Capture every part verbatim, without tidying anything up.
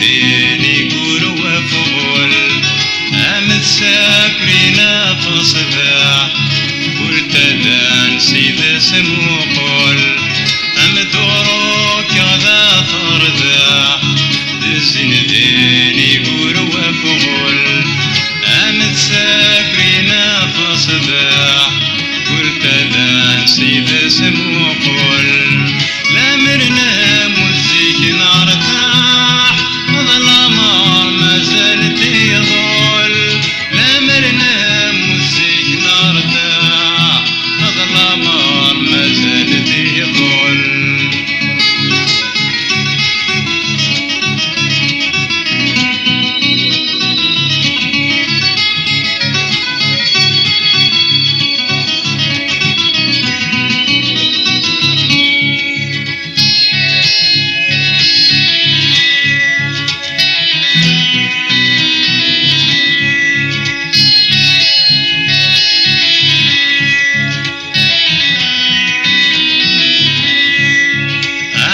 Din igur wafɣul, am tsakrina tṣbeḥ, kul tadan s ides muqul, am duṛuk d aterbeḥ, d zzin din igur wafɣul, am tsakrina tṣbeḥ, kul tadan s ides muqul. Lamer nemmut zik nertaḥ, d lamer mazal-d iḍul. Lamer nemmut zik nertaḥ, d lamer mazal-d iḍul.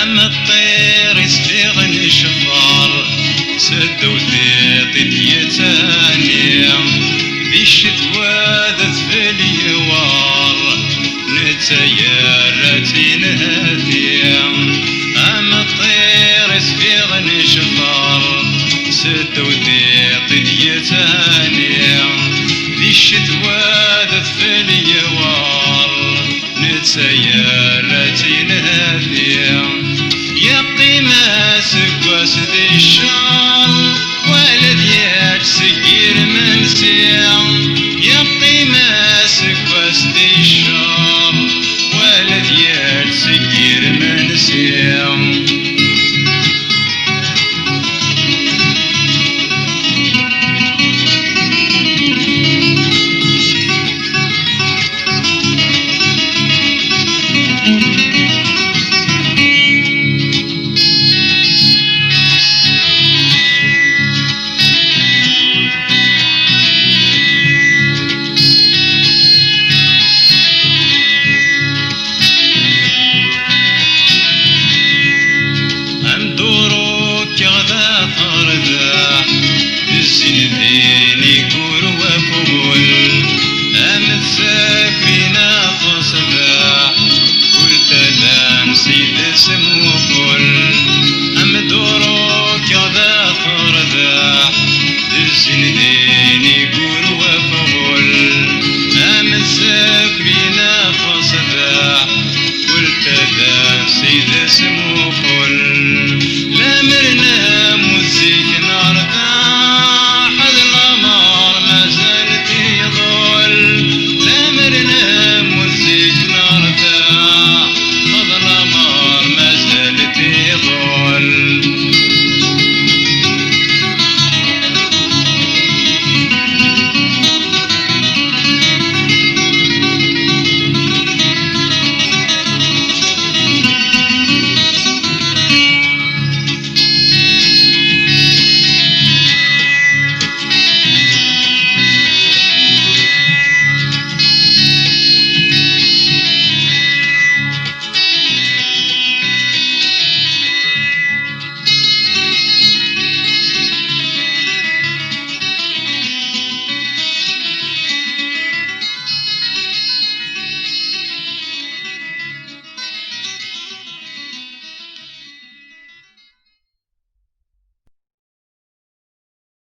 Am ṭṭir isfiɣen iceffer, seddew tiṭ i d-yettani, di ccetwa d adfel yewɛer, netta yerra-tt i nnhati. Am ṭṭir isfiɣen iceffer, seddew tiṭ i d-yettani, di ccetwa